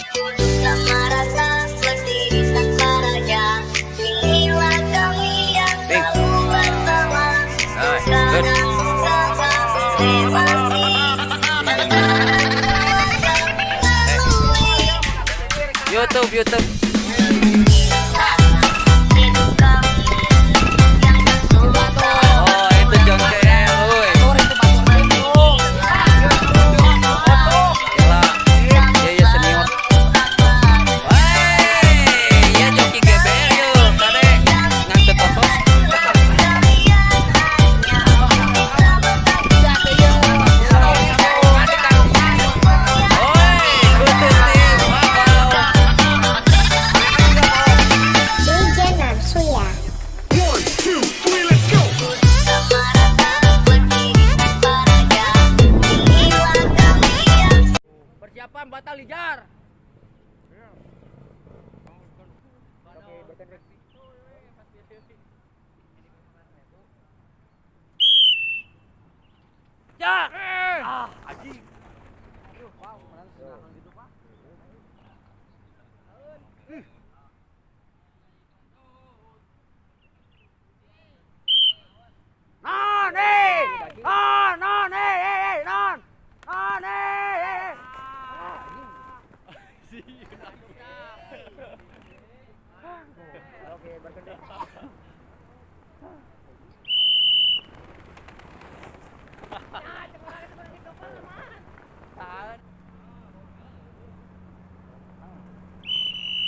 Hidup sama rata, berdiri tanpa raja. Inilah kami yang selalu bersama. Suka dan duka kami lewati. Kami lalui. YouTube, YouTube. Hidup kami yang tersuka. Oh, itu John KL, woi. Gila. Iya, iya senior. Wey, ya joki GBR yuk, kade ngangket otos. Kalian hanya bisa berkata. Oi, kutut tim, wow. DJ Namsuya. 1, 2, 3, let's go! Sama rata, berdiri tanpa raja. Inilah kami yang Persiapan batal lijar. Ya. Ah, anjing. Non, eh! Non, non, eh, eh, eh, non! Non, eh, eh!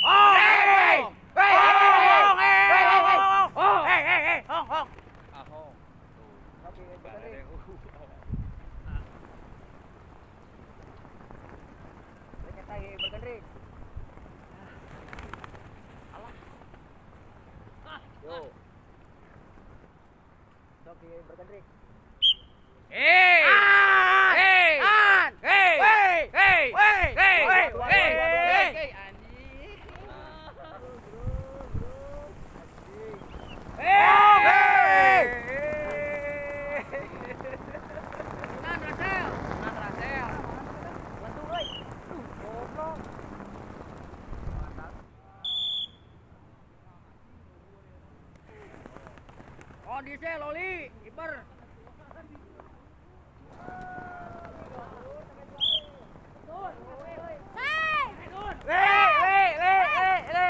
Oh, eh, eh, eh, eh, eh, oh, eh, eh, eh, oh, oh. Eh! Eh! Eh! Eh! Eh! Eh! Eh! Kondisi Loli, kiper. Le, le, le, le, le.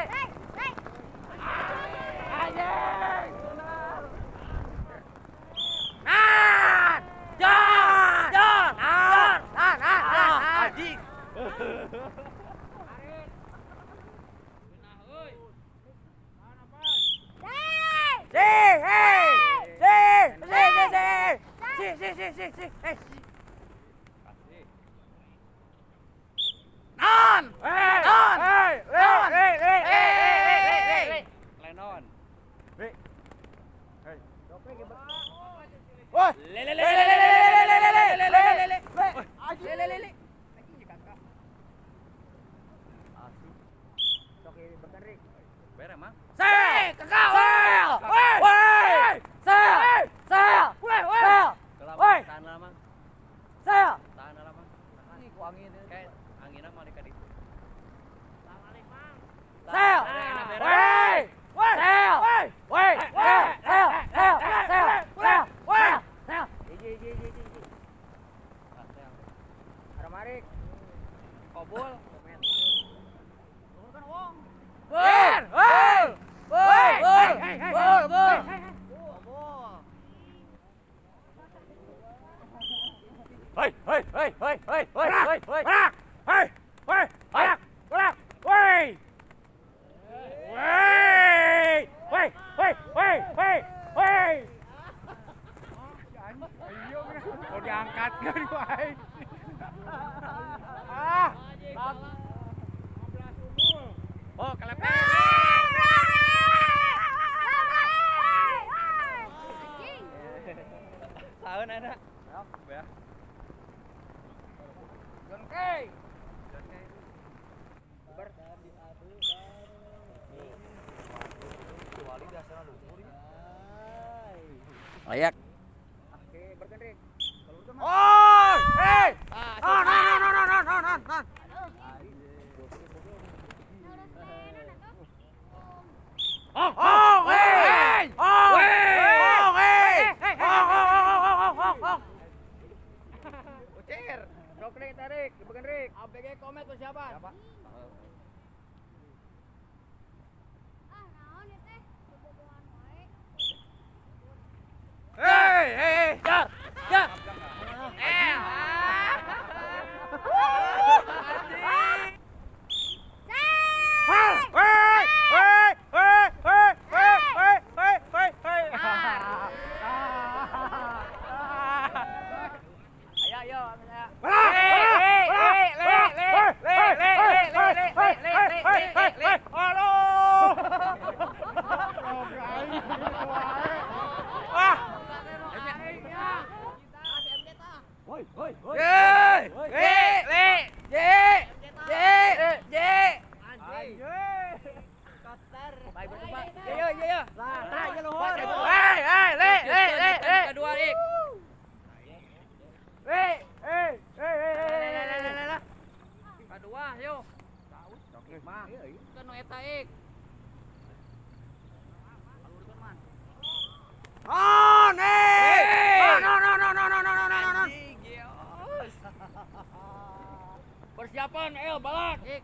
Anjing. Nan! Jan! Jan! Nan! Nan! Nan! Nan! Anjing. Si, hey! Si, si, si, si. Si, si, si, si, si. Hey. Non! Non! Non! Hey, hey, hey, hey. Lenon. Woi! Le le le le le le le le le le le. Le le le le. Beres, Mang. Se! Kakak! Woi! Woi! Se! Se! Woi! Woi! Woi! Tahan lah, Mang. Se! Tahan lah, Mang. Ini ku angin. Kayak anginna mah ka ditu. Se! Woi! Woi! Se! Woi! Se! Se! Se! Se! Se! Woi! Se! Kobul. Woi! Woi! Woi! Woi! Woi! Hei, hei, hei, hei, hei, hei, hei, hei. Hei, hei, hei, hei. Hei! Hei, hei, hei, hei, hei. Mau diangkatkan ku aing. Ah. Oh, kelepek. Saeun ada. Ya. John Kay. Layak. Oh, hey. Oh, no, no, no, no, no, no, no. Oh, oh, hey! Oh, oh, hey! Oh, oh, oh, oh, oh, oh, oh. Ucir. Roknik tarik, bukan Rik. ABG komet tuh siapa? Siapa? Ah, naon ieu teh? Bobogohan wae. Hey, hey, hey. Jar, jar. Eh. Hey, hey, hey, hey, hey, hey, hey, hey, hey, hey. Ayo, ayo, ayo. Hey, hey, hey, hey, hey, hey, hey, hey, hey, hey, hey. Halo. Wah. Woi, woi, woi. Hey, hey, hey, hey, hey, hey. Baik berjumpa. Yo, yo, yo. Lah, tah, ya luhur. Hey, hey, le, le, le, le. Kedua, Rik. Hey, hey, hey, hey, hey, hey, hey. Kedua, yo. Kan nu eta, Ik. On, hey. No, no, no, no, no, no, no, no, no. Persiapan, El, balak. Ik.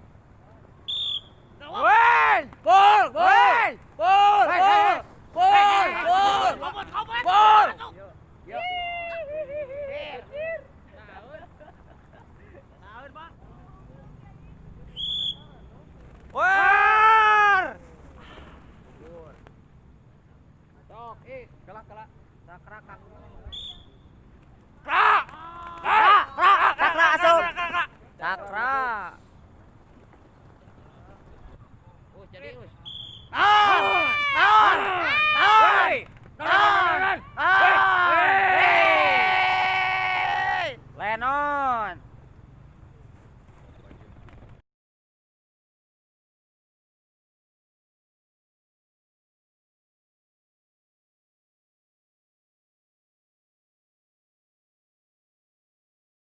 Wey! Gol, gol. Wey! Gol, Hey, gol. hey, Gol, hey, hey. gol. Gol. Yo. War! Sok, Ik. Kelak, kelak. Sakrak, kak. Kra! Kra! Kra! Kra! Asup! Cakra. Us, jadi us. Naon! Naon!